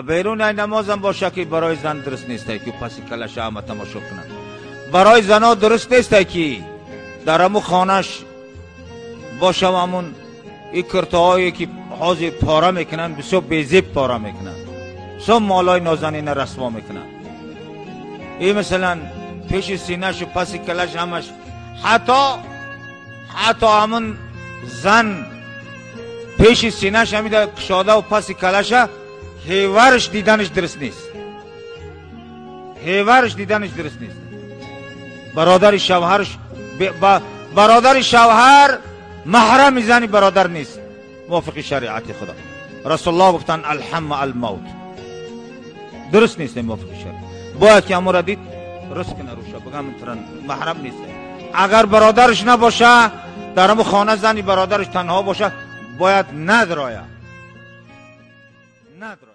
Берун ай намозам боша ки барои зан дуруст нестай ки паси калаша ҳама тамошо кунанд. Барои зано дуруст нестай ки дар ҳамун хонаш бошам, ҳамун и куртаҳое ки ҳозир пора мекунанд, бисёр безеб пора мекунанд, бисёр молои нозанина расво мекунанд. И масалан пеши синашу паси калаш ҳамаш, ҳатто ҳамун зан пеши синаш ҳамида кушодаву паси калаша ҳеварш диданаш дуруст нест, ҳеварш диданаш дуруст нест. Бародари шавҳарш, бародари шавҳар маҳрами зани бародар нест мувофиқи шариати Худо. Расулуллоҳ гуфтанд: алҳамма алмавт. Дуруст нест мувофиқи шариат. Бояд ки ҳамура дид, руст кина руша, бигам маҳрам нест. Агар бародараш набоша, дар ҳамун хона зани бародараш танҳо боша, бояд надроя, надроя.